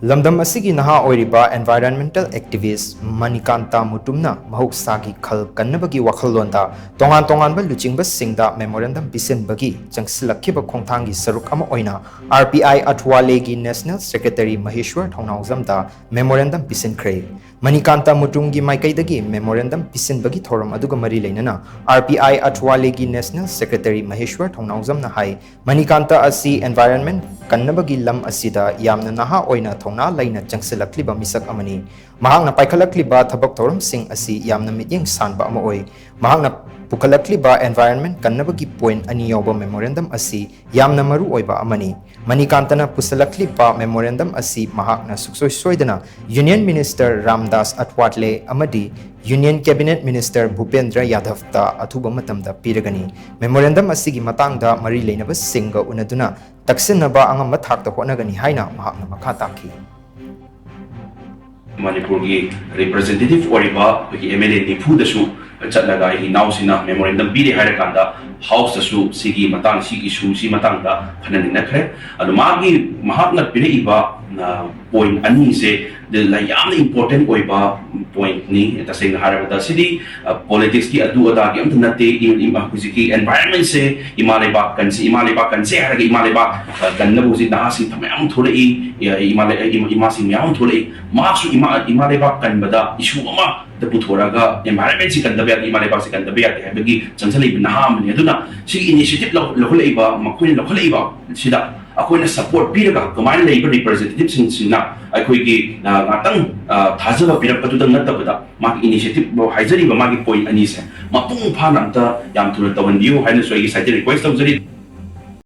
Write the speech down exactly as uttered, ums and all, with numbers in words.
ꯂꯝꯗꯝ ꯑꯁꯤꯒꯤ ꯅꯍꯥ ꯑꯣꯏꯔꯤꯕ environmental activist ꯃꯅꯤꯀꯥꯟꯇ ꯃꯨꯇꯨꯝꯅ ꯃꯍꯧꯁꯥꯒꯤ ꯈꯜ ꯀꯟꯅꯕꯒꯤ ꯋꯥꯈꯜꯂꯣꯟꯗ ꯇꯣꯉꯥꯟ ꯇꯣꯉꯥꯟꯕ ꯂꯨꯆꯤꯡꯕꯁꯤꯡꯗ memorandum ꯄꯤꯁꯤꯟꯕꯒꯤ ꯆꯪꯁꯤꯜꯂꯛꯈꯤꯕ ꯈꯣꯡꯊꯥꯡꯒꯤ ꯁꯔꯨꯛ ꯑꯃ ꯑꯣꯏꯅ R P I ꯑꯊꯋꯥꯂꯦꯒꯤ National Secretary ꯃꯍꯦꯁ꯭ꯋꯔ ꯊꯧꯅꯥꯎꯖꯝꯗ memorandum ꯄꯤꯁꯤꯟꯈ꯭ꯔꯦ꯫ Manikanta ꯃꯨꯇꯨꯝꯒꯤ ꯃꯥꯏꯀꯩꯗꯒꯤ memorandum ꯄꯤꯁꯤꯟꯕꯒꯤ ꯊꯧꯔꯝ ꯑꯗꯨꯒ ꯃꯔꯤ ꯂꯩꯅꯅ R P I ꯑꯊꯋꯥꯂꯦꯒꯤ National Secretary ꯃꯍꯦꯁ꯭ꯋꯔ ꯊꯧꯅꯥꯎꯖꯝꯅ ꯍꯥꯏ, ꯃꯅꯤꯀꯥꯟꯇ ꯑꯁꯤ environment ꯀꯟꯅꯕꯒꯤ ꯂꯝ ꯑꯁꯤꯗ ꯌꯥꯝꯅ ꯅꯍꯥ ꯑꯣꯏꯅ ꯊꯧꯅꯥ ꯂꯩꯅ ꯆꯪꯁꯤꯜꯂꯛꯂꯤꯕ ꯃꯤꯁꯛ ꯑꯃꯅꯤ꯫ ꯃꯍꯥꯛꯅ ꯄꯥꯏꯈꯠꯂꯛꯂꯤꯕ ꯊꯕꯛ ꯊꯧꯔꯝꯁꯤꯡ ꯑꯁꯤ ꯌꯥꯝꯅ ꯃꯤꯠꯌꯦꯡ ꯁꯥꯟꯕ ꯑꯃ ꯑꯣꯏ꯫ ꯃꯍꯥꯛꯅ ꯄꯨꯈꯠꯂꯛꯂꯤꯕ environment ꯀꯟꯅꯕꯒꯤ point ꯑꯅꯤ ꯌꯥꯎꯕ memorandum ꯑꯁꯤ ꯌꯥꯝꯅ ꯃꯔꯨ ꯑꯣꯏꯕ ꯑꯃꯅꯤ꯫ ꯃꯅꯤꯀꯥꯟꯇꯅ ꯄꯨꯁꯤꯜꯂꯛꯂꯤꯕ memorandum ꯑꯁꯤ ꯃꯍꯥꯛꯅ ꯁꯨꯡꯁꯣꯏ ꯁꯣꯏꯗꯅ Union Minister ꯔꯥꯝꯗꯥꯁ ꯑꯊꯋꯥꯠꯂꯦ ꯑꯃꯗꯤ Union Cabinet Minister ꯚꯨꯄꯦꯟꯗ꯭ꯔ ꯌꯥꯗꯚꯇ ꯑꯊꯨꯕ ꯃꯇꯝꯗ ꯄꯤꯔꯒꯅꯤ꯫ Memorandum ꯑꯁꯤꯒꯤ ꯃꯇꯥꯡꯗ ꯃꯔꯤ ꯂꯩꯅꯕꯁꯤꯡꯒ ꯎꯅꯗꯨꯅ ꯇꯛꯁꯤꯟꯅꯕ ꯑꯉꯝꯕ ꯊꯥꯛꯇ ꯍꯣꯠꯅꯒꯅꯤ ꯍꯥꯏꯅ ꯃꯍꯥꯛꯅ ꯃꯈꯥ ꯇꯥꯈꯤ꯫ ꯃꯅꯤꯄꯨꯔꯒꯤ representative ꯑꯣꯏꯔꯤꯕ ꯑꯩꯈꯣꯏꯒꯤ M L A ꯅꯤꯐꯨꯗꯁꯨ ꯆꯠꯂꯒ ꯑꯩꯒꯤ ꯏꯅꯥꯎꯁꯤꯅ memorandum ꯄꯤꯔꯦ ꯍꯥꯏꯔꯀꯥꯟꯗ House ꯇꯁꯨ ꯁꯤꯒꯤ ꯃꯇꯥꯡ, ꯁꯤꯒꯤ issue ꯁꯤ ꯃꯇꯥꯡꯗ ꯈꯟꯅ ꯅꯩꯅꯈ꯭ꯔꯦ꯫ ꯑꯗꯣ ꯃꯥꯒꯤ, ꯃꯍꯥꯛꯅ ꯄꯤꯔꯛꯏꯕ, ꯑ, point ꯑꯅꯤꯁꯦ ꯌꯥꯝꯅ important ꯑꯣꯏꯕ point ꯅꯤ꯫ ꯇꯁꯦꯡꯅ ꯍꯥꯏꯔꯕꯗ ꯁꯤꯗꯤ, ꯑ, politics ꯀꯤ ꯑꯗꯨ ꯑꯗꯥꯒꯤ ꯑꯝꯇ ꯅꯠꯇꯦ꯫ ꯏ-, ꯏ-, ꯍꯧꯖꯤꯛꯀꯤ environment ꯁꯦ, ꯏꯃꯥ ꯂꯩꯕꯥꯛ ꯀꯟꯁꯤ, ꯏꯃꯥ ꯂꯩꯕꯥꯛ ꯀꯟꯁꯦ ꯍꯥꯏꯔꯒ ꯏꯃꯥ ꯂꯩꯕꯥꯛ, ꯑ, ꯀꯟꯅꯕ ꯍꯧꯖꯤꯛ ꯅꯍꯥꯁꯤꯡ ꯃꯌꯥꯝ ꯊꯣꯛꯂꯛꯏ, ꯏ-, ꯏꯃꯥ ꯂꯩ-, ꯏꯃꯥ-, ꯏꯃꯥꯁꯤꯡ ꯃꯌꯥꯝ ꯑꯃ ꯊꯣꯛꯂꯛꯏ꯫ ꯃꯍꯥꯛꯁꯨ ꯏꯃꯥ, ꯏꯃꯥ ꯂꯩꯕꯥꯛ ꯀꯟꯕꯗ issue ꯑꯃꯗ ꯄꯨꯊꯣꯔꯛꯑꯒ environment ꯁꯤ ꯀꯟꯗꯕ ꯌꯥꯗꯦ, ꯏꯃꯥ ꯂꯩꯕꯥꯛꯁꯤ ꯀꯟꯗꯕ ꯌꯥꯗꯦ ꯍꯥꯏꯕꯒꯤ ꯆꯪꯁꯤꯜꯂꯛꯏꯕ ꯅꯍꯥ ꯑꯃꯅꯤ꯫ ꯑꯗꯨꯅ ꯁꯤꯒꯤ initiative ꯂꯧ-, ꯂꯧꯈꯠꯂꯛꯏꯕ, ꯃꯈꯣꯏꯅ ꯂꯧꯈꯠꯂꯛꯏꯕ ꯁꯤꯗ ꯑꯩꯈꯣꯏꯅ support ꯄꯤꯔꯒ, ꯀꯃꯥꯏꯅ ꯂꯩꯕ representative ꯁꯤꯡꯁꯤꯅ ꯑꯩꯈꯣꯏꯒꯤ, ꯑ, ꯉꯥꯛꯇꯪ, ꯑ, ꯊꯥꯖꯕ ꯄꯤꯔꯛꯄꯗꯨꯗꯪ ꯅꯠꯇꯕꯗ, ꯃꯥꯒꯤ initiative ꯍꯥꯏꯖꯔꯤꯕ ꯃꯥꯒꯤ point ꯑꯅꯤꯁꯦ ꯃꯄꯨꯡ ꯐꯥꯅ ꯑꯝꯇ ꯌꯥꯝ ꯊꯨꯅ ꯇꯧꯍꯟꯕꯤꯌꯨ ꯍꯥꯏꯅꯁꯨ ꯑꯩꯒꯤ side ꯇꯒꯤ request ꯇꯧꯖꯔꯤ꯫